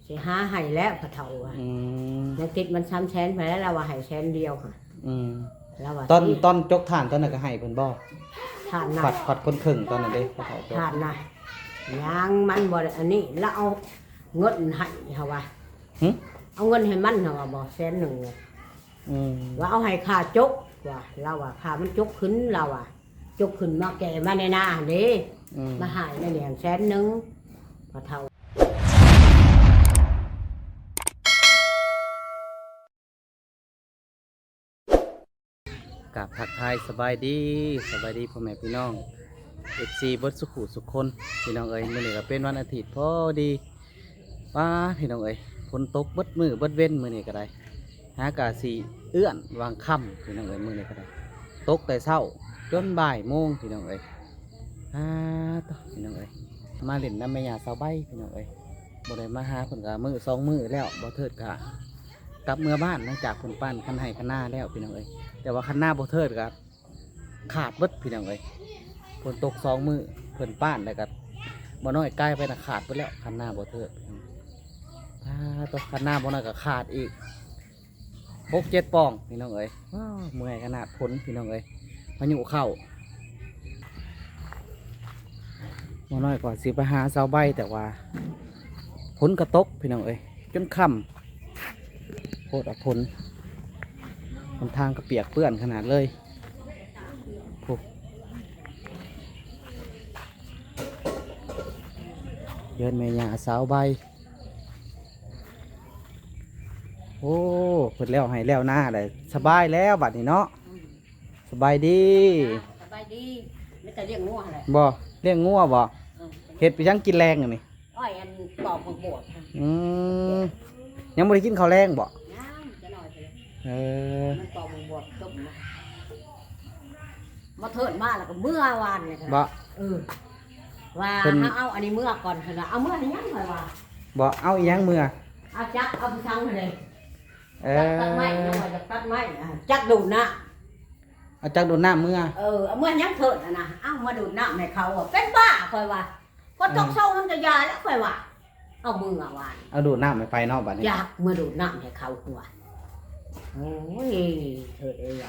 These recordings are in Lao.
ຊິຫາໃຫ້ແລ້ວ ພໍ່ເຖົ້າວ່າ. ອືມ ຍັງຕິດມັນສາມແສນພຸ້ນແຫຼະ ລາວວ່າໃຫ້ແສນດຽວຫັ້ນ. ອືມ ລາວວ່າ ຕອນ ຕອນຈົກຖ່ານຕອນນັ້ນກໍໃຫ້ເພິ່ນບໍ່? ຖ່ານນະ ຂອດ ຂອດຄົນເຄິ່ງຕອນນັ້ນເດ້ ພໍ່ເຖົ້າຈົກ ຖ່ານນະ ຍັງມັນບໍ່ໄດ້ອັນນີ້ ລາວເອົາເງິນໃຫ້ເຮົາວ່າ. ຫຶ? ເອົາເງິນໃຫ້ມັນເຮົາວ່າບໍ່ ແສນໜຶ່ງ. ອືມ ວ່າເອົາໃຫ້ຄ່າຈົກວ່າ ລາວວ່າຄ່າມັນຈົກຂຶ້ນ ລາວວ່າ ຈົກຂຶ້ນມາແກ່ມາໃນນາຫັ້ນເດ້. ອືມ ມາໃຫ້ໃນນີ້ຫັ້ນແສນໜຶ່ງ ພໍ່ເຖົ້າ. ກາບທັກທາຍສະບາຍດີ ສະບາຍດີພໍ່ແມ່ພີ່ນ້ອງ ເອັຟຊີ ເບິດສຸຂູສຸຄົນ ພີ່ນ້ອງເອີຍ. ມື້ນີ້ກໍເປັນວັນອາທິດພໍດີ ປ້າ ພີ່ນ້ອງເອີຍ ຝົນຕົກເບິດມື້ເບິດເວັນມື້ນີ້ກໍໄດ້ ຫາກະຊິເອື້ອນຫວ່າງຄ່ຳ ພີ່ນ້ອງເອີຍ. ມື້ນີ້ກໍໄດ້ ຕົກແຕ່ເຊົ້າຈົນບ່າຍໂມງ ພີ່ນ້ອງເອີຍ. ອາ ໂທ້ ພີ່ນ້ອງເອີຍ ມາຫຼິ້ນນຳແມ່ຍ່າສາວໃບ ພີ່ນ້ອງເອີຍ. ບໍ່ໄດ້ມາຫາເພິ່ນກະມື້ສອງມື້ແລ້ວ ບໍ່ເທີດກະກັບເມືອບ້ານ ຫຼັງຈາກເພິ່ນປ້ານຄັນໄຮ່ຄັນນາແລ້ວ ພີ່ນ້ອງເອີຍ. ແຕ່ວ່າຄັນນາບໍ່ເທີດກະຂາດເບິດ ພີ່ນ້ອງເອີຍ. ຝົນຕົກສອງມື້ ເພິ່ນປ້ານແລ້ວກະ ບໍ່ນ້ອຍກາຍໄປນະ ຂາດເບິດແລ້ວ ຄັນນາບໍ່ເທີດ. ອາ ໂທ້ ຄັນນາບໍ່ນ້ອຍກະຂາດອີກ ຫົກເຈັດປ່ອງ ພີ່ນ້ອງເອີຍ. ວ້າວ ເມື່ອຍຂະໜາດ ຝົນ ພີ່ນ້ອງເອີຍ ພາຍຸເຂົ້າ. ໝໍນ້ອຍກໍຊິໄປຫາສາວໃບ ແຕ່ວ່າຝົນກໍຕົກ ພີ່ນ້ອງເອີຍ ຈົນຄ່ຳ ໂພດວ່າຝົນ ຫົນທາງກໍປຽກເປື້ອນຂະໜາດເລີຍ. ໂອ້ ເຮືອນແມ່ຍ່າສາວໃບ. ໂອ້ ເພິ່ນແລ້ວໄຮ່ແລ້ວນາແລ້ວ ສະບາຍແລ້ວບັດນີ້ເນາະ. ອືມ ສະບາຍດີ ສະບາຍດີ. ມີແຕ່ລ້ຽງງົວຫັ້ນແຫຼະ. ບໍ່ ລ້ຽງງົວບໍ່? ເອີ ເຮັດໄປຫຍັງກິນແລງອັນນີ້? ອ້ອຍ ອັນ ປອກໝາກບວບ. ອືມ ຍັງບໍ່ໄດ້ກິນເຂົ້າແລງບໍ່? ຍັງ ຈະໜ້ອຍເດີ. ເອີ ມັນປອກໝາກບວບຕົ້ມນະ. ມາເທີດມາແລ້ວກໍເມືອວານນີ້. ບໍ່? ເອີ ວ່າ ເພິ່ນ ເຮົາເອົາອັນນີ້ເມືອກ່ອນ ເພິ່ນວ່າ ເອົາເມືອໃຫ້ຫຍັງ ຂ້ອຍວ່າ. ບໍ່ ເອົາອີຫຍັງເມືອ? ເອົາຈັກ ເອົາໄປສັງຫັ້ນເດ້. ເອີ ຈັກຕັດໄມ້ນະ ວ່າຈັກຕັດໄມ້ ອ່າ ຈັກດູດນ້ຳ. ເອົາຈັກດູດນ້ຳເມືອ. ເອີ ເອົາເມືອຫຍັງເທີດຫັ້ນນະ? ເອົາມາດູດນ້ຳໃຫ້ເຂົາ. ເປັນບ້າ ຂ້ອຍວ່າ. ພໍຕົກ ເອີ ເຊົ້າມັນກໍຢ່າແລ້ວ ຂ້ອຍວ່າ. ເອົາເມືອວ່າ ເອົາດູດນ້ຳໃຫ້ໃຜເນາະບັດນີ້? ຈັກ ເມືອດູດນ້ຳໃຫ້ເຂົາ ຂ້ອຍວ່າ. ໂອ້ຍ ເທີດເອີຍ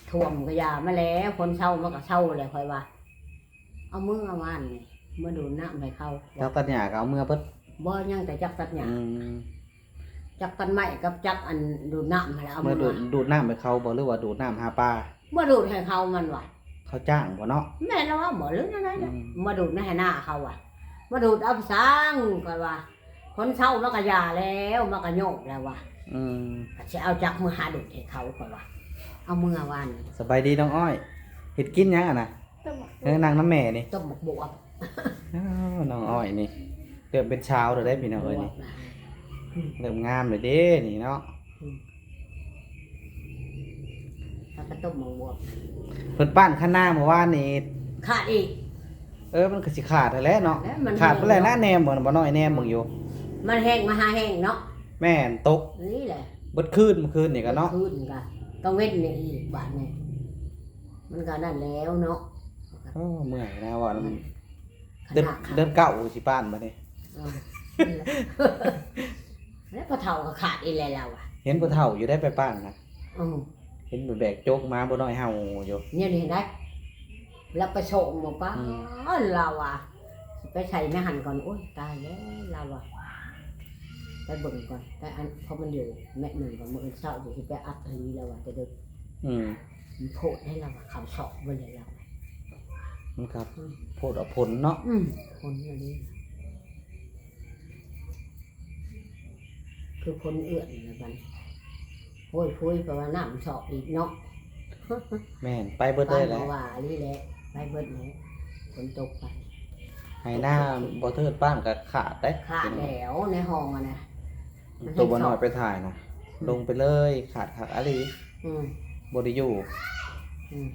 ຖ້ວມກໍຢ່າມາແລ້ວ ຝົນເຊົາມັນກໍເຊົາແລ້ວ ຂ້ອຍວ່າ. ເອົາເມືອວານນີ້ ເມືອດູດນ້ຳໃຫ້ເຂົາ. ຈັກຕັດຫຍ້າກໍເອົາເມືອເບິດ. ບໍ່ ຍັງແຕ່ຈັກຕັດຫຍ້າ. ອືມ ຈັກຕັດໄມ້ກັບຈັກອັນດູດນ້ຳຫັ້ນແຫຼະ ເອົາເມືອ. ດູດ ດູດນ້ຳໃຫ້ເຂົາບໍ່ ຫຼືວ່າດູດນ້ຳຫາປາ? ມາດູດໃຫ້ເຂົາ ມັນວ່າ. ເຂົາຈ້າງບໍ່ເນາະ? ແມ່ນລະວ່າບໍ່ ຫຼືແນວໃດນະ. ອືມ ມາດູດໃນໄຮ່ນາເຂົາວ່າ. ມາດູດເອົາໄປສັງ ຂ້ອຍວ່າ. ຝົນເຊົາມັນກໍຢ່າແລ້ວ ມັນກໍໂຍກແລ້ວວ່າ. ອືມ ກໍຊິເອົາຈັກເມືອຫາດູດໃຫ້ເຂົາ ຂ້ອຍວ່າ. ເອົາເມືອວານ. ສະບາຍດີນ້ອງອ້ອຍ ເຮັດກິນຫຍັງຫັ້ນນະ? ຕົ້ມໝາກ ເອີ ນັ່ງນຳແມ່ນີ້ ຕົ້ມໝາກບວບ. ອ້າວ ນ້ອງອ້ອຍນີ້ເລີ່ມເປັນສາວແລ້ວເດ້ ພີ່ນ້ອງເອີຍນີ້. ບວບນະ ອືມ ເລີ່ມງາມແລ້ວເດ້ນີ້ເນາະ. ອືມ ເຮົາກໍຕົ້ມໝາກບວບ. ເພິ່ນປ້ານຄັນນາມື້ວານນີ້ຂາດອີກ. ເອີ ມັນກໍຊິຂາດຫັ້ນແຫຼະເນາະ. ແລ້ວມັນຂາດໄປແລ້ວນະ. ແນມເບິ່ງ ບໍ່ນ້ອຍແນມເບິ່ງຢູ່ ມັນແຮງມາຫາແຮງເນາະ. ແມ່ນ ຕົກນີ້ແຫຼະ ເບິດຄືນ ມື້ຄືນນີ້ກໍເນາະ. ເບິດຄືນກໍ ກາງເວັນນີ້ອີກບາດນີ້ ມັນກໍນັ້ນແລ້ວເນາະ. ໂອ້ ເມື່ອຍນະ ວ່ານຳ ເດືອນ ເດືອນເກົ້າຊິປ້ານບັດນີ້. ເອີ ແລ້ວພໍ່ເຖົ້າກໍຂາດອີກແລ້ວລາວອະ. ເຫັນພໍ່ເຖົ້າຢູ່ໄດ້ໄປປ້ານນະ. ເອີ ເຫັນແບກຈົກມາ ບໍ່ນ້ອຍເຫົ່າຢູ່. ແນວນີ້ໄດ້ ລາວໄປສົ່ງໝູ່ປ້າ. ອືມ ລາວວ່າ ຊິໄປໃສ່ໃນຫັ້ນກ່ອນ. ໂອ້ຍ ຕາຍແລ້ວ ລາວວ່າ ໄປເບິ່ງກ່ອນ ໄປອັນ ເພາະມັນຢູ່ແມັດໜຶ່ງກ່ອນ ມື້ອື່ນເຊົ້າຊິໄປອັດອີ່ຫຼີ ລາວວ່າ ແຕ່ດຶກ. ອືມ ມັນໂພດໃດ ລາວວ່າ ເຂົ້າຊອກເບິ່ງແລ້ວ ລາວວ່າ. ມັນກໍ ອືມ ໂພດເອົາຜົນເນາະ. ອືມ ຜົນອັນນີ້ ຄືຄົນເອື້ອນລະບັດນີ້. ໂອ້ຍ ພຸ້ຍ ແປວ່ານ້ຳຊອກອີກເນາະ. ແມ່ນ ໄປເບິດເລີຍແຫຼະ. ວ່ານີ້ແຫຼະ ໄປເບິດແຫຼະ ຝົນຕົກໄປ. ໄຮ່ນາບໍ່ເທີດປ້ານກໍຂາດເດ້. ຂາດແລ້ວ ໃນຫ້ອງຫັ້ນນະ ໂຕບໍ່ນ້ອຍໄປຖ່າຍນະ ອືມ ລົງໄປເລີຍ ຂາດຄັກອີ່ຫຼີ. ອືມ ບໍ່ໄດ້ຢູ່. ອືມ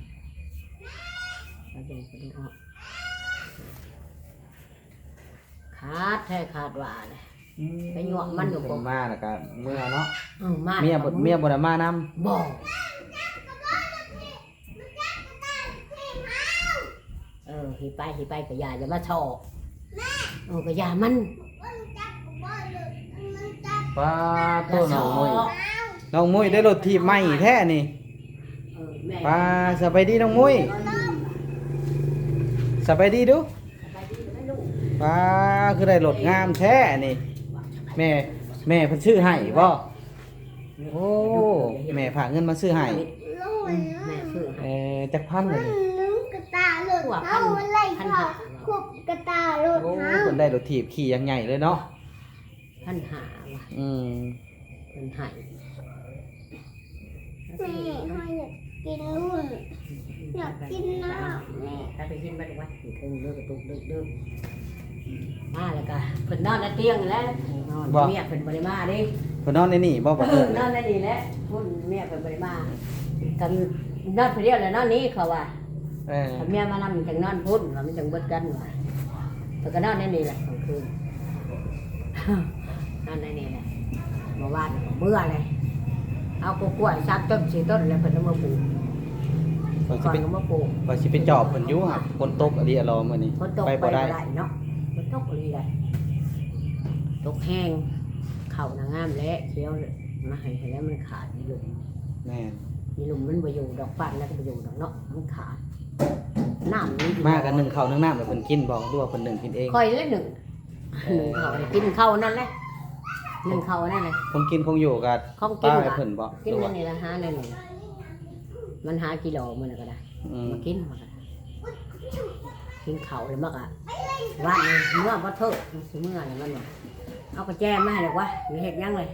ໄປເບິ່ງ ໄປເບິ່ງເນາະ. ຂາດແທ້ຂາດວ່າແຫຼະ. ອືມ ໄປຍົວະມັນຢູ່ ເພິ່ນມາແລ້ວກໍເມືອເນາະ. ເອີ ມາ ເມຍ ແລ້ວກໍເມືອ ເມຍບໍ່ໄດ້ມານຳ? ບໍ່. ເອີ ຊິໄປ ຊິໄປກໍຢ່າ ຢ່າມາຊອກ. ເອີ ກໍຢ່າມັນ. ປາໂຕ ນ້ອງມຸ້ຍ ນ້ອງມຸ້ຍໄດ້ລົດຖີບໃໝ່ແທ້ນີ້. ປາ ສະບາຍດີນ້ອງມຸ້ຍ ສະບາຍດີດູ. ປາ ຄືໄດ້ລົດງາມແທ້ນີ້. ແມ່ ແມ່ເພິ່ນຊື້ໃຫ້ບໍ່? ໂອ້ ແມ່ຝາກເງິນມາຊື້ໃຫ້. ແມ່ຊື້ໃຫ້. ເອີ ຈັກພັນລະນີ້? ກະຕາລົດເຮົາໄລ່ເຂົາ ກະຕາລົດເຮົາ. ໂອ້ ເພິ່ນໄດ້ລົດຖີບຂີ່ຢ່າງໃຫຍ່ເລີຍເນາະ. ພັນຫ້າວ່າ. ອືມ ເພິ່ນໃຫ້. ແມ່ ເຮົາຢາກກິນລູກ ຢາກກິນນ້ຳແມ່. ໄປ ໄປກິນໄປລູກໄປ. ເທິງເດີ ກະຕຸກເດີ ເດີ ມາແລ້ວກະເພິ່ນນອນໃນຕຽງແຫຼະ. ນອນ ບໍ່ ເມຍເພິ່ນບໍ່ໄດ້ມາເດ້. ເພິ່ນນອນໃນນີ້ບໍ່? ບໍ່ ເອີ ນອນໃນນີ້ແຫຼະ. ພຸ້ນ ເມຍເພິ່ນບໍ່ໄດ້ມາ ກັນນອນຜູ້ດຽວແຫຼະ ນອນນີ້ເຂົາວ່າ. ເອີ ຄັນເມຍມານຳຈັ່ງນອນພຸ້ນ ວ່າມັນຈັ່ງເບິດກັນວ່າ. ເພິ່ນກະນອນໃນນີ້ແຫຼະກາງຄືນ ນອນໃນນີ້ແຫຼະ. ເມື່ອວານເມືອແຫຼະ ເອົາກະກ້ວຍສາມຕົ້ນສີ່ຕົ້ນແລ້ວເພິ່ນເອົາມາປູກ. ຂ້ອຍຊິໄປ ຂ້ອຍເອົາມາປູກ ຂ້ອຍຊິໄປຈອບເພິ່ນຢູ່ ຫາກຝົນຕົກອີ່ຫຼີອະລໍມື້ນີ້. ຝົນຕົກ ໄປບໍ່ໄດ້ ໄປບໍ່ໄດ້ເນາະ. ຝົນຕົກອີ່ຫຼີແຫຼະ ຕົກແຮງ. ເຂົ້ານະງາມແຫຼະ ຂຽວມາໃຫ້ແລ້ວ ມັນຂາດຢູ່ລຸ່ມ. ແມ່ນ ຢູ່ລຸ່ມມັນບໍ່ຢູ່ດອກ ປານໃດກະບໍ່ຢູ່ດອກເນາະ ມັນຂາດ. ນ້ຳນີ້ ມາກະໜຶ້ງເຂົ້າໜຶ້ງນ້ຳໃຫ້ເພິ່ນກິນບໍ່ ຫຼືວ່າເພິ່ນໜຶ້ງກິນເອງ? ຂ້ອຍແຫຼະໜຶ້ງ. ເອີ ໜຶ້ງເຂົ້າ ກິນເຂົ້ານັ້ນແຫຼະ ໜຶ້ງເຂົ້ານັ້ນແຫຼະ. ຂອງກິນຂອງຢູ່ກະ ຂອງກິນ ປາໃຫ້ເພິ່ນບໍ່? ກິນອັນນີ້ລະ ຫາແນວໜຶ່ງ ມັນຫາກິໂລມື້ນັ້ນກະໄດ້. ອືມ ມາກິນ ມາກະກິນເຂົ້າແລ້ວມັນກະ ວານນີ້ເມືອບໍ່ເທີ ຊິເມືອແລ້ວມັນວ່າ ເອົາກະແຈມາໃຫ້ແລ້ວວະ ຊິເຮັດຫຍັງເລີຍ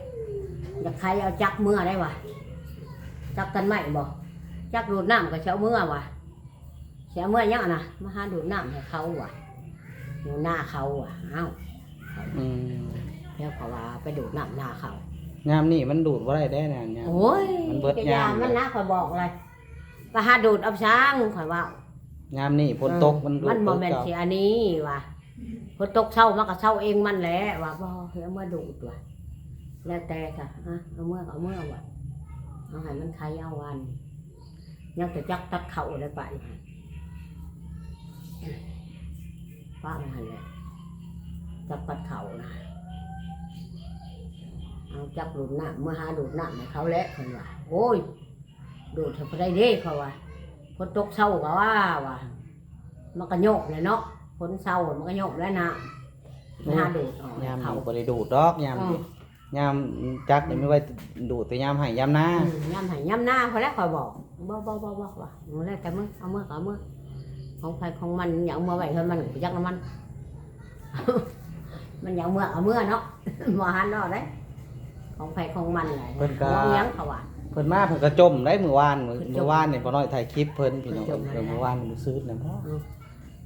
ຢາກໄຂເອົາຈັກເມືອໄດ້ວະ. ຈັກຕັດໄມ້ບໍ່? ຈັກດູດນ້ຳກະຊິເອົາເມືອວະ. ຊິເອົາເມືອຫຍັງຫັ້ນນະ? ມາຫາດູດນ້ຳໃຫ້ເຂົາວ່າ ຢູ່ນາເຂົາວ່າ. ອ້າວ ອືມ ແລ້ວເຂົາວ່າໄປດູດນ້ຳນາເຂົາ. ຍາມນີ້ມັນດູດບໍ່ໄດ້ແດ່ນະ. ໂອ້ຍ ມັນເບິດຍາມ ມັນນະ ຂ້ອຍບອກເລີຍ ໄປຫາດູດເອົາຊ່າງ ຂ້ອຍເວົ້າ. ຍາມນີ້ຝົນຕົກ ເອີ ມັນດູດ ມັນບໍ່ແມ່ນ ຄືເກົ່າ ຊິອັນນີ້ວ່າ ຝົນຕົກເຊົາມັນກະເຊົາເອງມັນແຫຼະວ່າ. ບໍ່ ຊິເອົາເມືອດູດວ່າ. ແລ້ວແຕ່ຊະ ອະ ເອົາເມືອກະເອົາເມືອວ່າ ເອົາໃຫ້ມັນໄຄເອົາ. ວານ ຍັງແຕ່ຈັກຕັດເຂົ້າໄດ້ປະຢູ່ຫັ້ນ ປະໄວ້ຫັ້ນແຫຼະ ຈັກຕັດເຂົ້ານະ. ເອົາຈັກດູດນ້ຳ ເມືອຫາດູດນ້ຳໃຫ້ເຂົາແຫຼະ ເພິ່ນວ່າ. ໂອ້ຍ ດູດໃຫ້ຜູ້ໃດເດ້ ເຂົາວ່າ ຝົນຕົກເຊົາກະວ່າ ວ່າ ມັນກະໂຍບແຫຼະເນາະ ຝົນເຊົາມັນກະໂຍບແຫຼະ ນ້ຳ ຫາດູດເອົາ ຍາມນີ້ບໍ່ໄດ້ດູດດອກ ຍາມນີ້ ອືມ ຍາມຈັກນີ້ມີໄວ້ດູດແຕ່ຍາມໄຮ່ຍາມນາ. ອືມ ຍາມໄຮ່ຍາມນາພຸ້ນແຫຼະ ຂ້ອຍບອກ. ບໍ່ ບໍ່ ບໍ່ ບໍ່ ວ່າ ແລ້ວແຕ່ມຶງ ເອົາເມືອກະເອົາເມືອ ຂອງໃຜຂອງມັນ. ຢາກເອົາເມືອໄວ້ເຮືອນມັນ ບໍ່ຈັກນຳມັນ ມັນຢາກເມືອກະເມືອເນາະ ບໍ່ຫັນເນາະເດ້. ຂອງໃຜຂອງມັນແຫຼະ ເພິ່ນກະ ຫວງຫຍັງເຂົາວ່າ. ເພິ່ນມາເພິ່ນກະຈົ່ມໄດ້ມື້ວານ ມື້ ເພິ່ນຈົ່ມ ມື້ວານນີ້ ພໍ່ນ້ອຍຖ່າຍຄລິບເພິ່ນ ພີ່ນ້ອງ. ເພິ່ນຈົ່ມ ເອີ ມື້ວານມື້ຊືນນະ ອືມ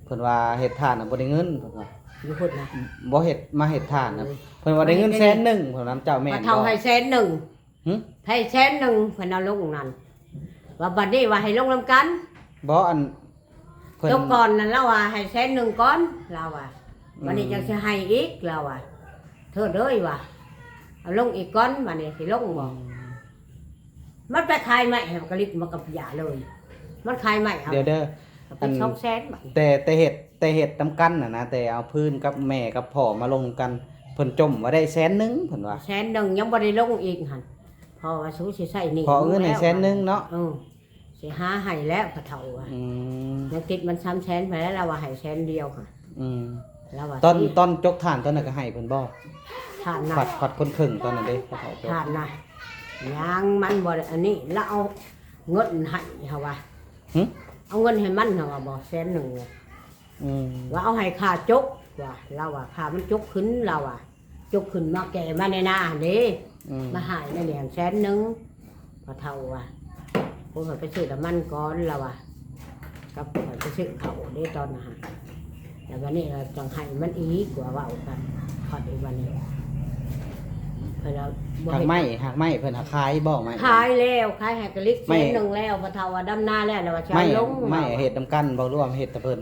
ເພິ່ນວ່າເຮັດທານນະບໍ່ໄດ້ເງິນ ເພິ່ນວ່າ ຢູ່ພຸ້ນນະ ບໍ່ເຮັດ ມາເຮັດທານນະ. ເອີ ເພິ່ນວ່າໄດ້ເງິນແສນໜຶ່ງ ເພິ່ນນຳເຈົ້າແມ່ນ ເຂົາໃຫ້ແສນໜຶ່ງ ຫຶ ໃຫ້ແສນໜຶ່ງ ເພິ່ນເອົາລົງນັ້ນ ວ່າບັດນີ້ວ່າໃຫ້ລົງນຳກັນ. ບໍ່ ອັນ ເພິ່ນ ຕົກກ່ອນນັ້ນລາວວ່າໃຫ້ແສນໜຶ່ງກ່ອນ ລາວວ່າ ອືມ ບັດນີ້ຈັ່ງຊິໃຫ້ອີກ ລາວວ່າ. ເທີດເອີຍວ່າ ເອົາລົງອີກກ່ອນ ບັດນີ້ຊິລົງບໍ່. ອືມ ມັນໄປຂາຍໄມ້ໃຫ້ບັກກະລິດ ມັນກະຢ່າເລີຍ ມັນຂາຍໄມ້ເອົາ. ດຽວເດີ ເປັນສອງແສນບາດ. ແຕ່ ແຕ່ເຮັດ ແຕ່ເຮັດນຳກັນຫັ້ນນະ ແຕ່ເອົາພື້ນກັບແມ່ກັບພໍ່ມາລົງນຳກັນ ເພິ່ນຈົ່ມວ່າໄດ້ແສນໜຶ່ງ ເພິ່ນວ່າ. ແສນໜຶ່ງ ຍັງບໍ່ໄດ້ລົງອີກຫັ້ນ ເພາະວ່າສູຊິໃຊ້ໜີ້ ເພາະເງິນໃຫ້ແສນໜຶ່ງເນາະ. ເອີ ຊິຫາໃຫ້ແລ້ວ ພໍ່ເຖົ້າວ່າ. ອືມ ຍັງຕິດມັນສາມແສນໄປແລ້ວ ລາວວ່າໃຫ້ແສນດຽວຫັ້ນ. ອືມ ລາວວ່າ ຕອນ ຕອນຈົກຖ່ານຕອນນັ້ນກະໃຫ້ເພິ່ນບໍ່? ຖ່ານນະ ຂວັດ ຂວັດຄົນເຄິ່ງຕອນນັ້ນເດ້ ພໍ່ເຖົ້າຈົກ ຖ່ານນະ ຍັງມັນບໍ່ໄດ້ອັນນີ້ ລາວເອົາເງິນໃຫ້ເຮົາວ່າ. ຫຶ ເອົາເງິນໃຫ້ມັນ ເຮົາວ່າບໍ່ ແສນໜຶ່ງ. ອືມ ວ່າເອົາໃຫ້ຄ່າຈົກວ່າ ລາວວ່າຄ່າມັນຈົກຂຶ້ນ ລາວວ່າ ຈົກຂຶ້ນມາແກ່ມາໃນນາຫັ້ນເດ້. ອືມ ມາໃຫ້ໃນນີ້ຫັ້ນແສນໜຶ່ງ ພໍ່ເຖົ້າວ່າ. ໂອ້ຍ ຂ້ອຍໄປຊື້ນ້ຳມັນກ່ອນ ລາວວ່າ ກັບຂ້ອຍໄປຊື້ເຂົ້າເດ້ຕອນນັ້ນຫັ້ນ ແລ້ວບັດນີ້ລາວຈັ່ງໃຫ້ມັນອີກວ່າ ເວົ້າກັນ ຮອດອີກບັດນີ້ ເພິ່ນລະບໍ່ ຫາກໄມ້ ເຮັດ ຫາກໄມ້ເພິ່ນຫາຂາຍບໍ່? ໄມ້ ຂາຍແລ້ວ ຂາຍໃຫ້ກະລິດແສນໜຶ່ງແລ້ວ ພໍ່ເຖົ້າວ່າດຳນາແລ້ວ ລາວວ່າຊິເອົາລົງ. ໄມ້ ໄມ້ເຮັດນຳກັນບໍ່ ຫຼືວ່າເຮັດແຕ່ເພິ່ນ?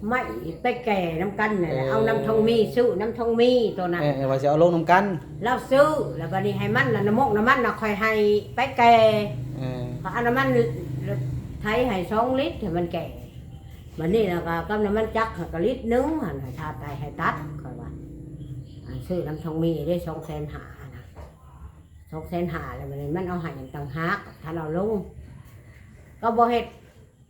ໄມ້ໄປແກ່ນຳກັນນັ້ນແຫຼະ. ເອີ ເອົານຳທອງມີ ຊື້ນຳທອງມີໂຕນັ້ນ. ເອີ ເອີ ວ່າຊິເອົາລົງນຳກັນ ລາວຊື້ ແລ້ວບັດນີ້ໃຫ້ມັນ ນ້ຳມົກນ້ຳມັນນະ ຂ້ອຍໃຫ້ໄປແກ່. ເອີ ເອົານ້ຳມັນໄຖໃຫ້ສອງລິດໃຫ້ມັນແກ່. ບັດນີ້ລະກະກັບນ້ຳມັນຈັກຫັ້ນກະລິດໜຶ່ງຫັ້ນ ໃຫ້ທາດໄຕໃຫ້ຕັດ ຂ້ອຍວ່າ. ອັນຊື້ນຳທອງມີເດ້ ສອງແສນຫ້າຫັ້ນນະ. ສອງແສນຫ້າ ແລ້ວບັດນີ້ມັນເອົາໃຫ້ຕ່າງຫາກ ຄັນເອົາລົງກໍບໍ່ເຮັດ.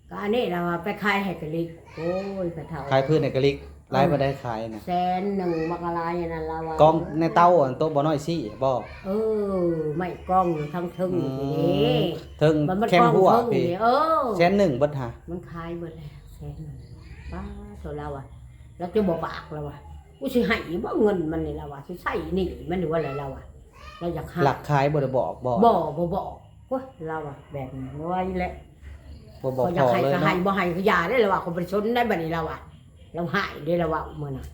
ກໍອັນນີ້ລະວ່າໄປຂາຍໃຫ້ກະລິກ. ໂອ້ຍ ປະເຖົ້າ ຂາຍພື້ນໃຫ້ກະລິກ ຫຼາຍປານໃດຂາຍນະ? ແສນໜຶ່ງ ບັກຫຼາຍອັນນັ້ນລະວ່າ. ກອງໃນເຕົາອັນໂຕບໍ່ນ້ອຍຊີ້ບໍ່? ເອີ ໄມ້ກອງຢູ່ທາງເທິງນີ້ ເທິງແຄມຮົ້ວພີ້. ເອີ ແສນໜຶ່ງເບິດຫາ ມັນຂາຍເບິດແລ້ວແສນໜຶ່ງ. ປາດໂທ້ ລາວວ່າ ລາວຈະບໍ່ປາກ ລາວວ່າ ກູຊິໃຫ້ບໍ່ເງິນມັນນີ້ ລາວວ່າ ຊິໃຊ້ໜີ້ມັນຢູ່ວ່າແຫຼະ ລາວວ່າ ລາວຢາກຮັກ. ຫຼັກຂາຍບໍ່ໄດ້ບອກບໍ່? ບໍ່ ບໍ່ບອກ. ໂອ້ຍ ລາວວ່າແບບນີ້ ບໍ່ໄຫວແຫຼະ ບໍ່ບອກພໍ່ເລີຍເນາະ. ຢາກໃຫ້ກໍໃຫ້ ບໍ່ໃຫ້ກໍຢ່າເດ້ ລາວວ່າ ຂ້ອຍບໍ່ໄດ້ສົນໄດ້ບັດນີ້ ລາວວ່າ. ລາວຮ້າຍເດ້ ລາວເວົ້າມື້ນັ້ນ.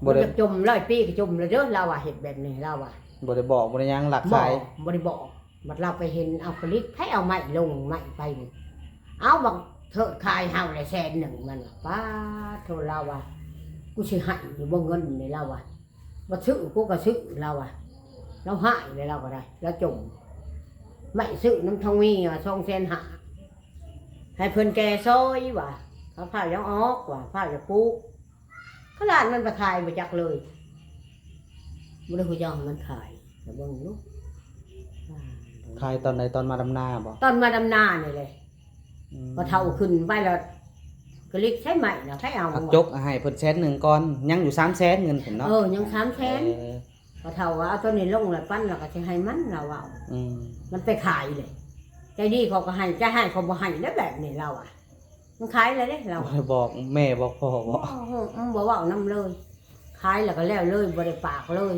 ບໍ່ໄດ້ ມັນຈະຈົມຮ້ອຍປີກໍຈົມແລ້ວເດີ ລາວວ່າ ເຮັດແບບນີ້ ລາວວ່າ. ບໍ່ໄດ້ບອກ ບໍ່ໄດ້ຫຍັງ ຫຼັກຂາຍ ບໍ່ ບໍ່ໄດ້ບອກ. ບັດລາວໄປເຫັນ ເອົາກະລິກ ໃຜເອົາໄມ້ລົງ ໄມ້ໄປນີ້ ເອົາບັກເທີດຂາຍເຮົາແຫຼະແສນໜຶ່ງ. ມັນວ່າ ປາດໂທ້ ລາວວ່າ ກູຊິໃຫ້ຢູ່ບໍ່ເງິນນີ້ ລາວວ່າ. ບໍ່ຊື້ ກູກໍຊື້ ລາວວ່າ. ລາວຮ້າຍເລີຍ ລາວກໍໄດ້ ລາວຈົ່ມໄມ້ຊື້ນຳທອງມີວ່າ ສອງແສນຫ້າ ໃຫ້ເພິ່ນແກ່ຊອຍວ່າ ເຂົາພາວຢາກອອກວ່າ ພາວຢາກປູກ. ຂະໜາດມັນໄປຂາຍບໍ່ຈັກເລີຍ ບໍ່ໄດ້ຮູ້ຈັກວ່າມັນຂາຍ. ລະເບິ່ງດູ ຂາຍຕອນໃດ? ຕອນມາດຳນາບໍ່? ຕອນມາດຳນານີ້ແຫຼະ. ອືມ ພໍເຖົ້າຂຶ້ນໄປແລ້ວ ກະລິກໃຊ້ໄມ້ນະ ໃຜເອົາ? ເອົາຈົກໃຫ້ເພິ່ນແສນໜຶ່ງກ່ອນ ຍັງຢູ່ສາມແສນເງິນເພິ່ນເນາະ. ເອີ ຍັງສາມແສນ. ເອີ ພໍເຖົ້າວ່າເອົາຕົວນີ້ລົງແລ້ວປັນ ແລ້ວກໍຊິໃຫ້ມັນ ລາວເວົ້າ. ອືມ ມັນໄປຂາຍເລີຍ. ໃຈດີເຂົາກໍໃຫ້ ໃຈຮ້າຍເຂົາບໍ່ໃຫ້ແລ້ວ ແບບນີ້ລາວວ່າ. ມັນຂາຍແລ້ວເດ້ ລາວ ບໍ່ໄດ້ບອກແມ່ບອກພໍ່ບໍ່? ບໍ່ ບໍ່ເວົ້ານຳເລີຍ. ຂາຍແລ້ວກໍແລ້ວເລີຍ ບໍ່ໄດ້ປາກເລີຍ.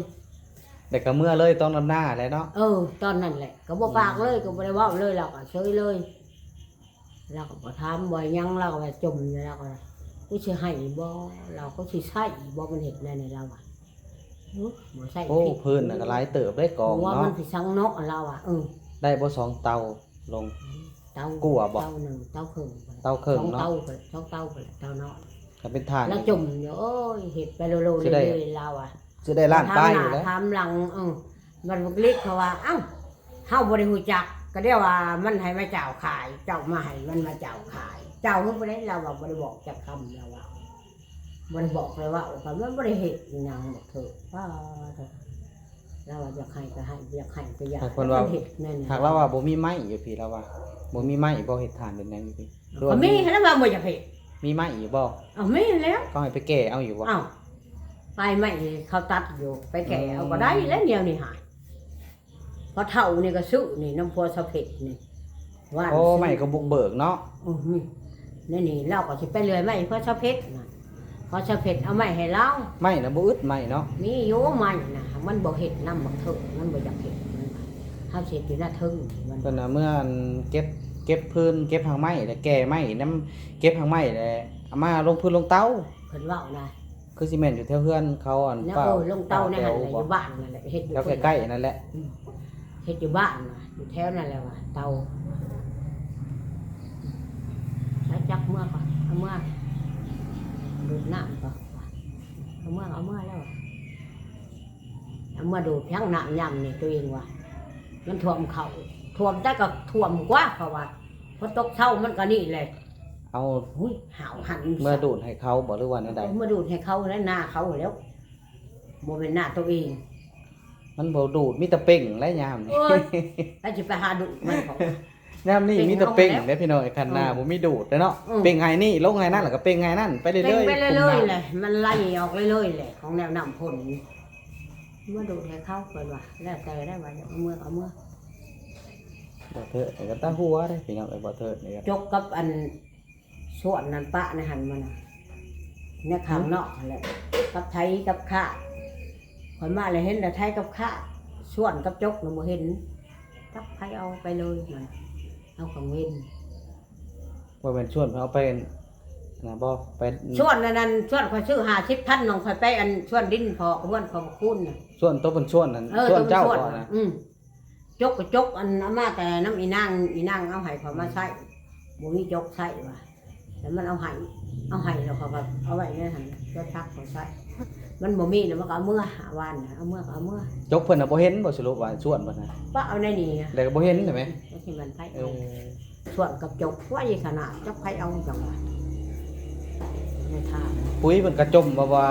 ແລ້ວກໍເມືອເລີຍ ຕອນນຳໜ້າແຫຼະເນາະ. ເອີ ຕອນນັ້ນແຫຼະ ກໍບໍ່ປາກເລີຍ ອືມ ກໍບໍ່ໄດ້ເວົ້າເລີຍ ລາວກໍເຊີຍເລີຍ. ລາວກໍບໍ່ຖາມບໍ່ຫຍັງ ລາວກໍວ່າຈົ່ມຢູ່ ລາວກໍວ່າ ກູຊິໃຫ້ບໍ່? ລາວ ກູຊິໃຊ້ບໍ່? ມັນເຮັດແນວນີ້ ລາວວ່າ. ໂອ້ ບໍ່ໃຊ້ ໂອ້ ພິດ ພື້ນນະກໍຫຼາຍເຕີບເດ້ກອງເນາະ. ວ່າມັນຊິສັງເນາະ ລາວວ່າ. ເອີ ໄດ້ບໍ່ສອງເຕົາລົງ? ເຕົາ ກວ່າບໍ່? ເຕົາໜຶ່ງ ເຕົາເຄິ່ງ ເຕົາເຄິ່ງເນາະ. ສອງເຕົາ ສອງເຕົາ ເຕົານ້ອຍ. ຄັນເປັນຖ່ານ ລາວຈົ່ມຢູ່. ໂອ້ຍ ເຮັດໄປໂລໆ ຊິໄດ້ ເລໆ ລາວວ່າ ຊິໄດ້ລ້ານປາຍຢູ່ແຫຼະ ຖາມໜ້າຖາມຫຼັງ. ເອີ ບັດບັກລິກເຂົາວ່າ ເອົ້າ ເຮົາບໍ່ໄດ້ຮູ້ຈັກ ກໍດຽວວ່າມັນໃຫ້ມາເຈົ້າຂາຍ ເຈົ້າມາໃຫ້ມັນມາເຈົ້າຂາຍ ເຈົ້າຄືຜູ້ໃດ? ລາວວ່າບໍ່ໄດ້ບອກຈັກຄຳ ລາວວ່າ. ບໍ່ໄດ້ບອກເລີຍ ເວົ້າກັນ ມັນບໍ່ໄດ້ເຮັດອີຫຍັງ ບັກເທີ. ປ້າໂທ້ ລາວວ່າຢາກໃຫ້ກໍໃຫ້ ບໍ່ຢາກໃຫ້ກໍຢ່າ. ຫາກເພິ່ນວ່າ ມັນເຮັດແນວນີ້ ຫາກລາວວ່າບໍ່ມີໄມ້ຢູ່ພີ້ ລາວວ່າບໍ່ມີໄມ້ບໍ່ເຮັດຖ່ານເປັນຫຍັງຢູ່ພີ້. ກໍມີຫັ້ນແຫຼະວ່າບໍ່ຢາກເຮັດ. ມີໄມ້ຢູ່ບໍ່? ເອົາ ມີຫັ້ນແລ້ວ. ເຂົາໃຫ້ໄປແກ່ເອົາຢູ່ບໍ່? ເອົ້າ ປາຍໄມ້ເຂົາຕັດຢູ່ ໄປແກ່ເອົາກໍໄດ້ແລ້ວ ອືມ ແນວນີ້ຫາ. ພໍ່ເຖົ້ານີ້ກໍຊື້ນີ້ນຳຜົວສາວເພັດນີ້ ວ່າ ໂອ້ ຊື້ໄມ້ກໍບຸກເບີກເນາະ. ອື ນີ້ ນີ້ລາວກໍຊິໄປເລື່ອຍໄມ້ພໍ່ສາວເພັດນະ ພໍ່ສາວເພັດເອົາໄມ້ໃຫ້ລາວ. ໄມ້ນະບໍ່ອຶດໄມ້ເນາະ. ມີຢູ່ໄມ້ນະ ມັນບໍ່ເຮັດນຳບັກເທີ ມັນບໍ່ຢາກເຮັດ. ມັນ ເຮົາຊິເຮັດຢູ່ໜ້າເທິງ ມັນ ເພິ່ນນະເມືອອັນເກັບ ເກັບຟືນ ເກັບຫາງໄມ້ ແລ້ວແກ່ໄມ້ນຳ ເກັບຫາງໄມ້ ແລ້ວເອົາມາລົງຟືນລົງເຕົາ ເພິ່ນເວົ້ານະ. ຄືຊິແມ່ນຢູ່ແຖວເຮືອນເຂົາ ອັນ ເອີ ປ້າ ລົງເຕົາໃນຫັ້ນແຫຼະ ຢູ່ບ້ານນັ້ນແຫຼະ ເຮັດຢູ່ ແຖວໃກ້ໆນັ້ນແຫຼະ. ອື ເຮັດຢູ່ບ້ານນະ ຢູ່ແຖວນັ້ນແຫຼະວ່າເຕົາ. ໃຊ້ຈັກເມືອກ່ອນ ເອົາເມືອດູດນ້ຳກ່ອນ ເອົາເມືອ ເອົາເມືອແລ້ວ ເອົາເມືອດູດ ເພງນ້ຳຍາມນີ້ ຕົວເອງວ່າ ມັນຖ້ວມເຂົ້າ ຖ້ວມ ແຕ່ກໍຖ້ວມກວ່າ ເຂົາວ່າ ຝົນຕົກເຊົາມັນກໍນີ້ແຫຼະ. ເອົາ ຫາວຫັນ ເມືອດູດໃຫ້ເຂົາບໍ່ ຫຼືວ່າແນວໃດ? ເອົາເມືອດູດໃຫ້ເຂົາແຫຼະ ນາເຂົາແລ້ວ ບໍ່ແມ່ນນາຕົວເອງ. ມັນບໍ່ດູດ ມີແຕ່ເປັ່ງແຫຼະຍາມນີ້. ໂອ້ຍ ໃຜຊິໄປຫາດູດມັນເຂົາ ຍາມນີ້ມີແຕ່ເປັ່ງເດ້ພີ່ນ້ອງ. ຄັນນາ ເອີ ບໍ່ມີດູດເດ້ເນາະ. ອື ເປັ່ງໃຫ້ນີ້ ລົງໃຫ້ນັ້ນ ແລ້ວກໍເປັ່ງໃຫ້ນັ້ນ ໄປເລື້ອຍໆ ເປັ່ງໄປເລື້ອຍໆແຫຼະ ມັນໄຫຼອອກເລື້ອຍໆແຫຼະ ຂອງແນວນ້ຳຝົນ. ເມືອດູດໃຫ້ເຂົາ ເພິ່ນວ່າ ແລ້ວແຕ່ໄດ້ວ່າ ເອົາເມືອ ເອົາເມືອ. ບໍ່ເທີດນີ້ກໍຕາຫົວເດ້ພີ່ນ້ອງເອີຍ ບໍ່ເທີດນີ້ກໍ ຈົກກັບອັນ ສວນນັ້ນປະໃນຫັ້ນ ມັນນະ ໃນຂ້າງນອກຫັ້ນແຫຼະ ກັບໄຖກັບຂາດ. ຂ້ອຍມາແລ້ວເຫັນແຕ່ໄຖກັບຂາດ ສວນກັບຈົກນະບໍ່ເຫັນ. ຈັກໃຜເອົາໄປເລີຍ ມັນເອົາກາງເວັນ. ບໍ່ແມ່ນສວນເອົາໄປນະບໍ່ ໄປສວນອັນນັ້ນ ສວນຂ້ອຍຊື້ຫ້າສິບພັນ ນ້ອງຂ້ອຍໄປອັນສວນດິນພໍ່ເຮືອນພໍ່ພະຄູນນະ. ສວນໂຕເພິ່ນສວນນັ້ນ ເອີ ສວນເຈົ້າບໍ່ນະ? ອື ຈົກກໍຈົກ ອັນ ເອົາມາແຕ່ນຳອີນາງ ອີນາງເອົາໃຫ້ຂ້ອຍມາໃຊ້ ອືມ ບໍ່ມີຈົກໃຊ້ວ່າ ແລ້ວມັນເອົາໃຫ້ ເອົາໃຫ້ແລ້ວຂ້ອຍກໍເອົາໄວ້ໃນຫັ້ນ ຈົກພັກຂ້ອຍໃຊ້ ມັນບໍ່ມີແລ້ວມັນກໍເອົາເມືອ ຫາວານເອົາເມືອກໍເອົາເມືອ. ຈົກເພິ່ນນະບໍ່ເຫັນບໍ່ ສະຫຼຸບວ່າສວນເພິ່ນນະ ປະເອົາໃນນີ້ ແລ້ວກໍບໍ່ເຫັນໃຊ່ໄໝ? ຈັກຊິແມ່ນໃຜເອົາ ເອີ ສວນກັບຈົກ ໄວຂະໜາດ ຈັກໃຜເອົາຈັ່ງວ່າ ໃນທາງ ປຸ໋ຍເພິ່ນກະຈົ່ມວ່າ ວ່າ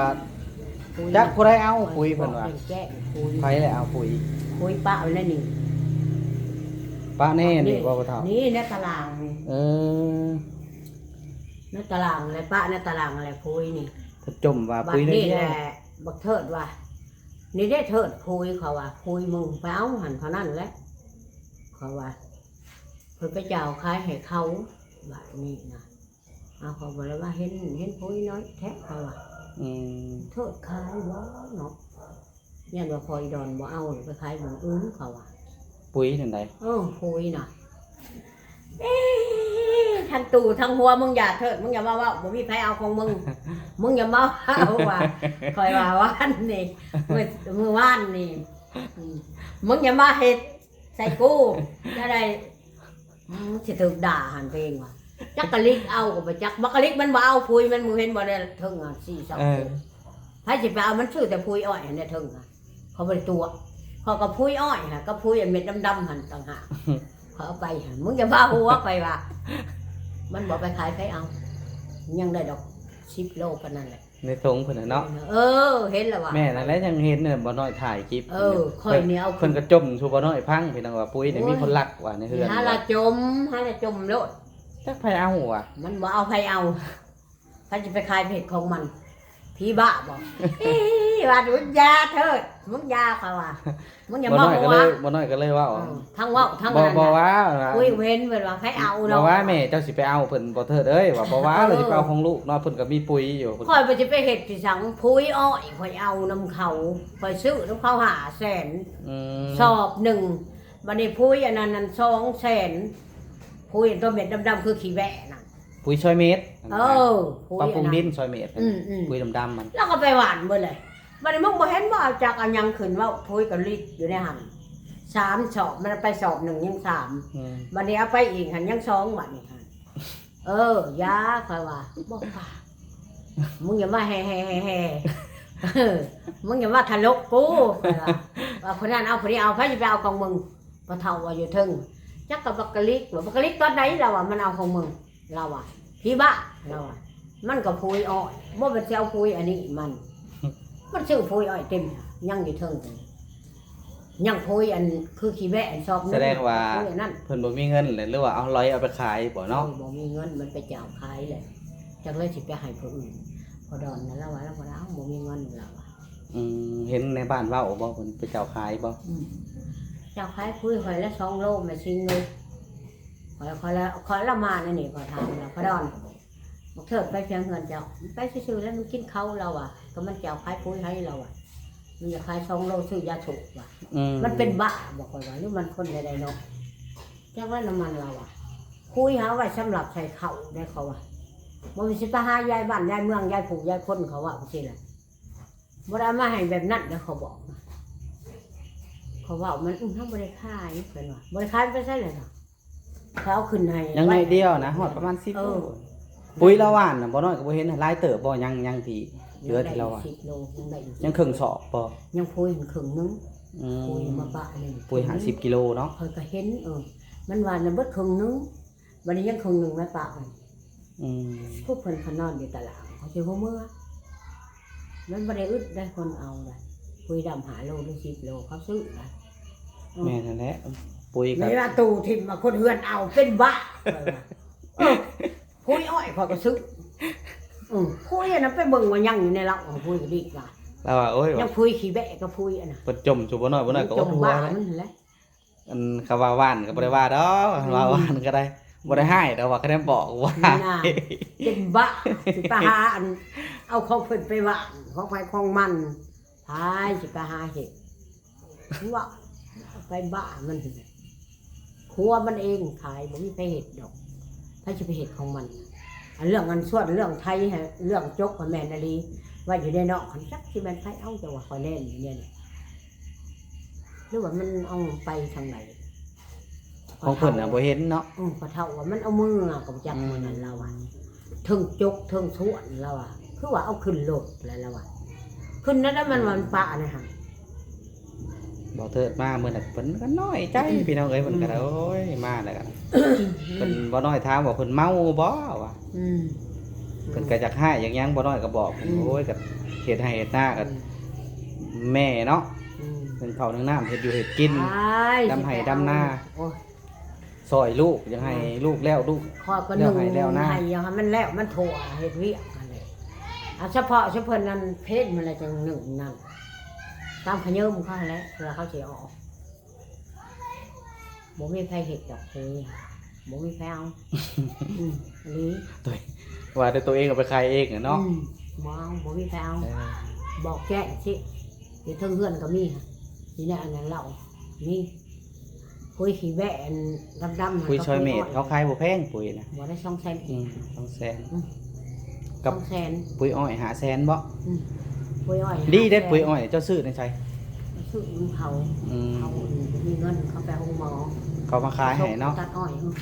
จักผู้ใดเอาปุ๋ยเพิ่นว่า แจ้งปุ๋ย ไผแหละเอาปุ๋ย ปุ๋ยปะไว้แล้วนี่ ปะแน่นี่บ่ ปะแน่ พ่อเฒ่า นี่ในตารางนี่ เออ ในตารางแหละ ปะในตารางแหละปุ๋ยนี่ เพิ่นจ่มว่า บัด ปุ๋ย นี้ นี่ แหละ บักเทิดว่า นี่เด้เทิด ปุ๋ย เขาว่า ปุ๋ยมึงไปเอาหั่นเท่านั้นแหละ เขาว่า เพิ่นไปเจ้าขายให้เขา บัดนี้นะ เอา เขาบอกแล้วว่า เห็น เห็นปุ๋ยน้อยแท้ เขาว่า อืม เทิดขายบ่เนาะ ย่านว่าพออีดอนบ่เอา ไปขายหม่องอื่น เขาว่า ปุ๋ยนั่นใด เออ ปุ๋ยน่ะ เอ๊ะ ทั้งตู่ทั้งหัว มึงอย่าเทิด มึงอย่ามาเว้า บ่มีไผเอาของมึง มึงอย่ามาเว้าว่า ข้อยว่าวานนี่ มื้อ มื้อวานนี่ อืม มึงอย่ามาเฮ็ดใส่กู จะได้ อืม สิถูกด่าหั่นเพลงว่า จักกะลิกเอาก็บ่จัก บักกะลิกมันบ่เอา ปุ๋ยมัน มึงเห็นบ่ ในเทิงอะ สี่สอง เออ ไผสิไปเอา มันซื้อแต่ปุ๋ยอ้อยหั่นในเทิงอะ เขาบ่ได้ตั๋ว เขาก็ปุ๋ยอ้อยหั่น กับปุ๋ยอันเม็ดดำๆหั่นต่างหาก เขาเอาไปหั่น มึงอย่าว่าหัวไปว่า มันบ่ไปขายไผเอา ยังได้ดอก สิบโลปานนั้นแหละ ในถุงเพิ่นน่ะเนาะ เออ เห็นแล้วว่า แม่นั่นแหละยังเห็นน่ะ บ่น้อยถ่ายคลิป เออ ข้อยนี่เอา เพิ่นก็จ่มสู่บ่น้อยฟัง พี่น้องว่า ปุ๋ยนี่มีคนลักว่าในเฮือน หาละจ่ม หาละจ่มโลด จักไผเอาว่ะ มันบ่เอาไผเอา ไผสิไปขายเพจของมัน ผีบ้าบ่ อี๋ ว่ามึงอย่าเทิด มึงอย่า เขาว่า มึงอย่า บ่น้อยก็เลย มาหัว บ่น้อยก็เลยเว้า เออ ทั้งเว้าทั้ง บ่ อันนั้น บ่ว่า อุ้ย เห็นเพิ่นว่าไผเอาเนาะ บ่ว่าแม่เจ้าสิไปเอาเพิ่นบ่เทิดเอ้ย ว่าบ่ว่า เออ แล้วสิไปเอาของลูกเนาะ เพิ่นก็มีปุ๋ยอยู่ ข้อยบ่สิไปเฮ็ดที่สัง ปุ๋ยอ้อยข้อยเอานำเขา ข้อยซื้อนำเขาห้าแสน อืม สอบหนึ่ง บัดนี้ปุ๋ยอันนั้นนั่นสองแสน ปุ๋ยอันตัวเม็ดดำๆคือขี้แบะนั่น ปุ๋ยซอยเมตร เออ ปุ๋ย ปรับปรุงดิน อันนั้น ซอยเมตร อืมๆ ปุ๋ยดำๆมัน แล้วก็ไปหว่านเบิดเลย บัดนี้มึงบ่เห็นบ่เอาจักเอาหยังขึ้น เว้าโพยกับลิดอยู่ในหั่น สามสอบ มันเอาไปสอบหนึ่งยังสาม อืม บัดนี้เอาไปอีกหั่นยังสอง บัดนี้หั่น เออ อย่า ข้อยว่า บ่ปาก มึงอย่ามาแฮ่ๆๆๆ เออ มึงอย่ามาทะลกกู ข้อยว่า ว่าผู้นั้นเอาผู้นี้เอา ไผสิไปเอาของมึง พ่อเฒ่าว่าอยู่เทิง จักกับบักกะลิก ว่าบักกะลิกตอนใด ลาวว่ามันเอาของมึง ลาวว่า ผีบ้า ลาวว่า มันก็โพยอ้อย บ่แม่นสิเอาโพยอันนี้มัน มันซื้อโพยอ้อยเต็ม ยังอยู่เทิง ยังโพยอันคือขี้แบะอันซอบหนึ่ง แสดงว่า โพยอันนั้น เพิ่นบ่มีเงินเลย หรือว่าเอาลอยเอาไปขายบ่เนาะ เออ บ่มีเงิน มันไปเจ้าขายเลย จักเลยสิไปให้ผู้อื่น พ่อดอนนั่นลาวว่า ลาวบ่ได้เอา บ่มีเงิน ลาวว่า อืม เห็นในบ้านเว้าบ่ เพิ่นไปเจ้าขายบ่ อืม เจ้าขายปุ๋ยข้อยละสองโล แม่ชิงเอ้ย ข้อย ข้อยละ ข้อยละมานั่นนี่ ข้อยถามแล้ว พ่อดอน บักเทิดไปเพียงเฮือนเจ้า ไปซื่อๆ แล้วมันกินข้าว ลาวว่า ก็มันเจ้าขายปุ๋ยให้ ลาวว่า มันจะขายสองโล ซื้อยาสูบว่ะ อืม มันเป็นบ้าบ่ ข้อยว่า หรือมันคนใดๆเนาะ จักว่าน้ำมัน ลาวว่า ปุ๋ยหาไว้สำหรับใส่ข้าวได้ เขาว่า บ่แม่นสิไปหาย้ายบ้านย้ายเมือง ย้ายผู้ย้ายคน เขาว่าจั่งซี้แหละ บ่ได้เอามาให้แบบนั้นเด้อ เขาบอกนะ เขาเว้ามัน อื้อ เฮาบ่ได้ขาย เพิ่นว่า บ่ได้ขาย ไปไสแล้วเนาะ เขาเอาขึ้นให้ ยังน้อยเดียวนะ ฮอดประมาณสิบ เออ โล ปุ๋ยละหว่านน่ะ บ่น้อยก็บ่เห็นหลายเติบบ่ ยัง ยังที่เหลือที่ละหว่าน สิบโล ยังได้อยู่ ยังครึ่งสอบบ่ ยังปุ๋ยครึ่งหนึ่ง อืม ปุ๋ยมาปะนี่ ปุ๋ยห้าสิบกิโลเนาะ ข้อยก็เห็น เออ มันหว่านน่ะเบิดครึ่งหนึ่ง บัดนี้ยังครึ่งหนึ่งมาปะมัน อืม พวกเพิ่นเขานอนอยู่ตาราง เขาสิหัวเมือ มันบ่ได้อึดได้คนเอาได้ ปุ๋ยดำห้าโลหรือสิบโล เขาซื้อได้ อืม แม่นนั่นแหละ ปุ๋ยก็ ไม่ว่าตู้ทิ่มมาคนเฮือนเอาเป็นบ้า เออ ปุ๋ยอ้อยข้อยก็ซื้อ อืม ปุ๋ยอันนั้นไปเบิ่งว่ายังอยู่ในเล้า เอาปุ๋ยก็ดีกว่า ลาวว่า โอ้ย ยังปุ๋ยขี้แบะกับปุ๋ยอันน่ะ เพิ่นจ่มสู่บ่น้อย บ่น้อยก็อดหัว บ้า แล้ว มันแหละ อันคำว่าหว่านก็บ่ได้ว่าดอก อืม ว่าหว่านก็ได้ บ่ได้ฮ้ายดอก ว่าคะแนนบอกว่า นั่นน่ะ เป็นบ้า สิไปหาอัน เอาของเพิ่นไปหว่าน ของไผของมัน ไผสิไปหาเฮ็ด ว่าไปบ้ามัน ครัวมันเองขาย บ่มีไผเฮ็ดดอก ไผสิไปเฮ็ดของมัน อันเรื่องอันส่วนเรื่องไถ เรื่องจกก็แม่นอีหลี ว่าอยู่ในนอก คันจักสิแม่นไผเอา แต่ว่าข้อยแล่นอยู่เนี่ย หรือว่ามันเอาไปทางใด ของเพิ่นน่ะบ่เห็นเนาะ อืม พ่อเฒ่าว่ามันเอามือก็บ่จัก อืม มื้อนั้นลาวว่า เทิงจกเทิงสวนลาวว่า คือว่าเอาขึ้นรถแล้วลาวว่า ขึ้นนั่นแล้วมัน อืม ว่ามันปะนะหั่น บ่เทิดมามื้อนั้นเพิ่นก็น้อยใจ อืม พี่น้องเอ้ย เพิ่นก็ อืม โอ้ย มาแล้วก็ อืม เพิ่นบ่น้อยถามว่าเพิ่นเมาบ่วะ อืม เพิ่นก็อยากฮ้ายอยากหยัง บ่น้อยก็บอก อืม โอ้ย ก็เฮ็ดไฮ่เฮ็ดนาก็ อืม ແມ່ເນາະ ອືມ ໜຶ້ງເຂົ້າໜຶ້ງນ້ຳ ເຮັດຢູ່ເຮັດກິນ ອ້າຍ ດຳໄຮ່ດຳນາ ຊິໄປເອົາ ໂອ້ຍ ຊ່ອຍລູກ ຢາກໃຫ້ ອືມ ລູກແລ້ວ ລູກ ຂ້ອຍກໍ ແລ້ວໄຮ່ແລ້ວນາ ໜຶ້ງໃຫ້ ຢາກໃຫ້ມັນແລ້ວ ມັນທົ່ວເຮັດວຽກຫັ້ນແຫຼະ ເອົາສະເພາະ ສະເພິ່ນນັ້ນ ເພນມັນແຫຼະ ຈັ່ງໜຶ້ງນັ້ນ ຕາມຂະເຍີ້າເຂົາຫັ້ນແຫຼະ ເພື່ອເຂົາຊິອອກ ບໍ່ມີໃຜເຮັດດອກໂອ້ຍ ບໍ່ມີໃຜເອົາ ອືມ ອີ່ຫຼີ ໂດຍ ວ່າແຕ່ຕົວເອງເອົາໄປຂາຍເອງຫັ້ນເນາະ ອືມ ບໍ່ເອົາ ບໍ່ມີໃຜເອົາ ເອີ ບອກແຈ້ງຊິ ຢູ່ເທິງເຮືອນກໍມີ ຢູ່ໃນອັນນັ້ນເຫຼົ້າ ມີ ປຸ໋ຍຂີ້ແບ້ອັນດຳໆ ປຸ໋ຍຊອຍເມດ ເຂົາຂາຍບໍ່ແພງປຸ໋ຍນະ ບໍ່ໄດ້ ສອງແສນ ອືມ ສອງແສນ ອືມ ກັບ ສອງແສນ ປຸ໋ຍອ້ອຍ ຫ້າແສນບໍ່ ອືມ ປຸ໋ຍອ້ອຍ ດີເດ້ ຫ້າແສນ ປຸ໋ຍອ້ອຍ ເຈົ້າຊື້ໃນໃສ ຊື້ນຳເຂົາ ອືມ ເຂົາມີເງິນ ເຂົາໄປໂຮງໝໍ ເຂົາມາຂາຍໃຫ້ເນາະ ຕັດອ້ອຍ ອືມ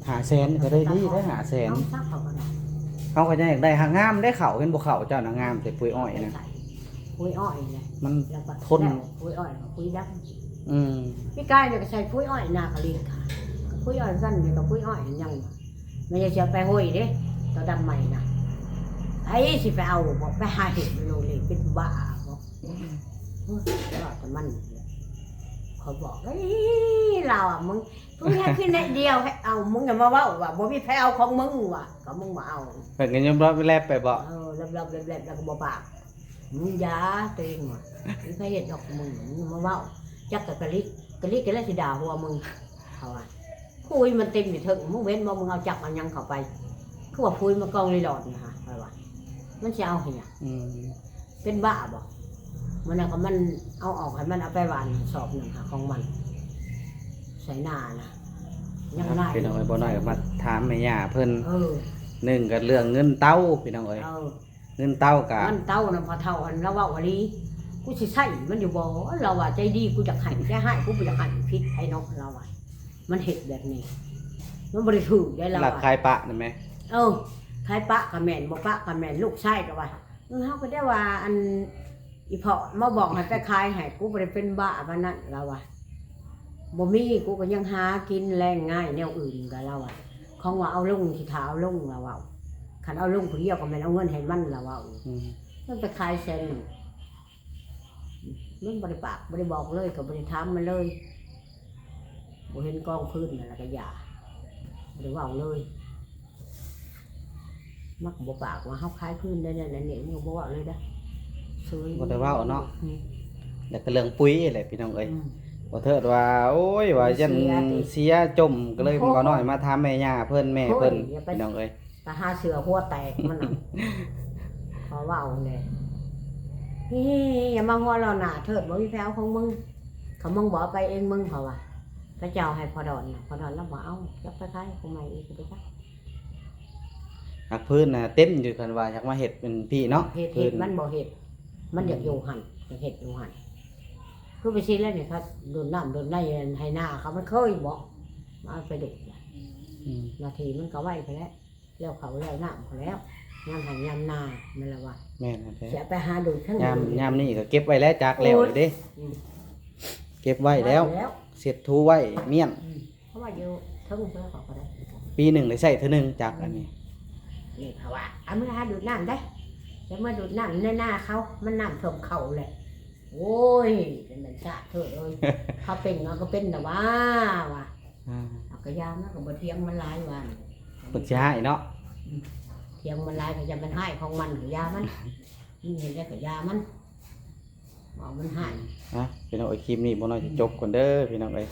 ຫ້າແສນກໍໄດ້ດີເດ້ ຫ້າແສນ ເອົາຊະ ເຂົາກໍໄດ້ ເຮົາກໍຍັງຢາກໄດ້ ຫາກງາມເດ້ເຂົ້າ ເຫັນບໍ່ເຂົ້າເຈົ້ານະ ງາມແຕ່ປຸ໋ຍອ້ອຍນະ ປຸ໋ຍອ້ອຍແຫຼະ ມັນ ແລ້ວກໍ ທົນ ແລ້ວປຸ໋ຍອ້ອຍກໍປຸ໋ຍດຳ ອືມ ປີກາຍນີ້ກໍໃສ່ປຸ໋ຍອ້ອຍນາກະລິກ ກໍປຸ໋ຍອ້ອຍກັນນີ້ກໍປຸ໋ຍອ້ອຍຫຍັງ ແມ່ນຍັງຊິເອົາໄປໂຮຍເດ້ ໂຕດຳໃໝ່ນະ ໃຜຊິໄປເອົາບໍ ໄປຫາເຮັດໂລເລ ເປັນບ້າບໍ ໂອ້ຍ ເວົ້າແຕ່ມັນ ຂ້ອຍບອກ ເອີຍ ລາວອະ ມຶງ ມຶງເຮັດຄືແນວດຽວ ເອົາ ມຶງຢ່າມາເວົ້າວ່າ ບໍ່ມີໃຜເອົາຂອງມຶງວ່າ ກໍມຶງມາເອົາ ເພິ່ນກໍຍອມຮັບແລບໄປບໍ ເອີ ລັບໆແລບໆ ແລ້ວກໍບໍ່ປາກ ມຶງຢ່າ ຕົວເອງວ່າ ມີໃຜເຮັດດອກຂອງມຶງ ມຶງຢ່າມາເວົ້າ ຈັກກະກະລິກ ກະລິກກໍແລ້ວຊິດ່າຫົວມຶງ ເຂົາວ່າ ຝຸ່ນມັນເຕັມຢູ່ເທິງ ມຶງເຫັນບໍ່ ມຶງເອົາຈັກເອົາຫຍັງເຂົ້າໄປ ຄືວ່າຝຸ່ນມັນກອງລີລອນນະ ຂ້ອຍວ່າ ມັນຊິເອົາໃຫ້ຫຍັງ ອືມ ເປັນບ້າບໍ ມື້ນັ້ນກໍມັນເອົາອອກໃຫ້ມັນ ເອົາໄປຫວ່ານສອບໜຶ່ງຫາຂອງມັນ ໃສ່ນານະ ຍັງໄດ້ ພີ່ນ້ອງເອີຍ ບໍ່ນ້ອຍກໍມາຖາມແມ່ຍ່າເພິ່ນ ເອີ ໜຶ່ງກໍເລື່ອງເງິນເຕົາ ພີ່ນ້ອງເອີຍ ເອີ ເງິນເຕົາກະ ເງິນເຕົານະ ພໍ່ເຖົ້າຫັ້ນລາວເວົ້າອີ່ຫຼີ ກູຊິໃຊ້ມັນຢູ່ບໍ່ ລາວວ່າ ໃຈດີກູຢາກໃຫ້ ໃຈຮ້າຍກູບໍ່ຢາກໃຫ້ ຜິດໃຜເນາະ ລາວວ່າ ມັນເຮັດແບບນີ້ ມັນບໍ່ໄດ້ຖືກເດ້ ລາວວ່າ ລັກຂາຍປະນັ້ນແມ ເອີ ຂາຍປະກໍແມ່ນ ບໍ່ປະກໍແມ່ນ ລູກຊາຍກໍວ່າ ເອີ ເຮົາກໍໄດ້ວ່າ ອັນ ອີພໍ່ມາບອກໃຫ້ໄປຂາຍໃຫ້ ກູບໍ່ໄດ້ເປັນບ້າປານນັ້ນ ລາວວ່າ ບໍ່ມີ ກູກໍຍັງຫາກິນແລງງ່າຍແນວອື່ນ ກໍລາວວ່າ ຂອງວ່າເອົາລົງ ຊິຖ້າເອົາລົງ ລາວເວົ້າ ຄັນເອົາລົງຜູ້ດຽວກໍແມ່ນເອົາເງິນໃຫ້ມັນ ລາວເວົ້າ ອືມ ມັນໄປຂາຍແສນໜຶ່ງ ມັນບໍ່ໄດ້ປາກ ບໍ່ໄດ້ບອກເລີຍ ກໍບໍ່ໄດ້ຖາມມັນເລີຍ ບໍ່ເຫັນກອງຄືນ ແລ້ວກໍຢ່າ ບໍ່ໄດ້ເວົ້າເລີຍ ມັກບໍ່ປາກວ່າເຮົາຂາຍຄືນໄດ້ນັ້ນອັນນີ້ ມັນກໍບໍ່ເວົ້າເລີຍເດ້ ເຊີຍ ບໍ່ໄດ້ເວົ້າເນາະ ອືມ ແລ້ວກໍເລື່ອງປຸ໋ຍແຫຼະ ພີ່ນ້ອງເອີຍ ອືມ ບໍ່ເທີດວ່າ ໂອ້ຍ ວ່າຢ້ານ ເສຍຕິ ເສຍຈົມ ກໍເລີຍ ໂອ້ ບໍ່ນ້ອຍມາຖາມແມ່ຍ່າເພິ່ນ ແມ່ເພິ່ນ ໂອ້ຍ ຢ່າໄປ ພີ່ນ້ອງເອີຍ ຕາຫາເສືອຫົວແຕກມັນນະ ຂໍເວົ້າແຫຼະ ເຮີ້ ຢ່າມາຫົວລໍ້ໜ້າເທີດ ບໍ່ມີໃຜເອົາຂອງມຶງ ຄັນມຶງບໍ່ເອົາໄປເອງ ມຶງ ເຂົາວ່າ ເຂົາເຈົ້າໃຫ້ພໍ່ດອນນະ ພໍ່ດອນລາວບໍ່ເອົາ ຈັກໄປຂາຍຜູ້ໃໝ່ອີກ ກໍໄປຈັກ ຫາກພື້ນນະເຕັມຢູ່ ຄັນວ່າຢາກມາເຮັດເປັນພີ້ເນາະ ເຮັດ ເຮັດ ມັນບໍ່ເຮັດ ມັນຢາກຢູ່ຫັ້ນ ຢາກເຮັດຢູ່ຫັ້ນ ຄືໄປຊີ້ແລ້ວນີ້ ເຂົາດູດນ້ຳດູດໃນໄຮ່ນາເຂົາ ມັນເຄີຍບໍ ມາເອົາໄປດູດ ອືມ ໜ້າທີ່ມັນກໍໄວພຸ້ນແຫຼະ ແລ້ວເຂົ້າແລ້ວນ້ຳພຸ້ນແລ້ວ ຍາມໄຮ່ຍາມນາ ແມ່ນລະວ່າ ແມ່ນແທ້ ຊິເອົາໄປຫາດູດທາງ ຍາມ ຍາມນີ້ກໍເກັບໄວ້ແລ້ວ ຈັກແລ້ວເດ້ ອືມ ເກັບໄວ້ແລ້ວ ໄວ້ແລ້ວ ເຊັດຖູໄວ້ມ້ຽນ ອືມ ເພາະວ່າຢູ່ເທິງເພິ່ນເຂົາກໍໄດ້ ປີໜຶ່ງໄດ້ໃຊ້ເທື່ອໜຶ່ງຈັກອັນນີ້ ນີ້ເຂົາວ່າ ເອົາມາຫາດູດນ້ຳໄດ໋ ຈະມາດູດນ້ຳໃນນາເຂົາ ມັນນ້ຳຖ້ວມເຂົ້າແຫຼະ ໂອ້ຍ ເປັນແມ່ນຊາດເທີດເອີຍ ເຂົາເປັນມາກໍເປັນນະວ່າ ວ່າ ອ່າ ເອົາກະຢ່າມັນ ກໍບໍ່ຖຽງມັນຫຼາຍວ່າ ເພິ່ນຊິຮ້າຍເນາະ ອືມ ຖຽງມັນຫຼາຍກໍຢ່າມັນຮ້າຍຂອງມັນ ກໍຢ່າມັນ ມັນເຮັດໄດ້ກໍຢ່າມັນ ເວົ້າມັນຮ້າຍ ອ່ະ ພີ່ນ້ອງເອີຍ ຄລິບນີ້ບໍ່ນ້ອຍຊິຈົບກ່ອນເດີ ພີ່ນ້ອງເອີຍ.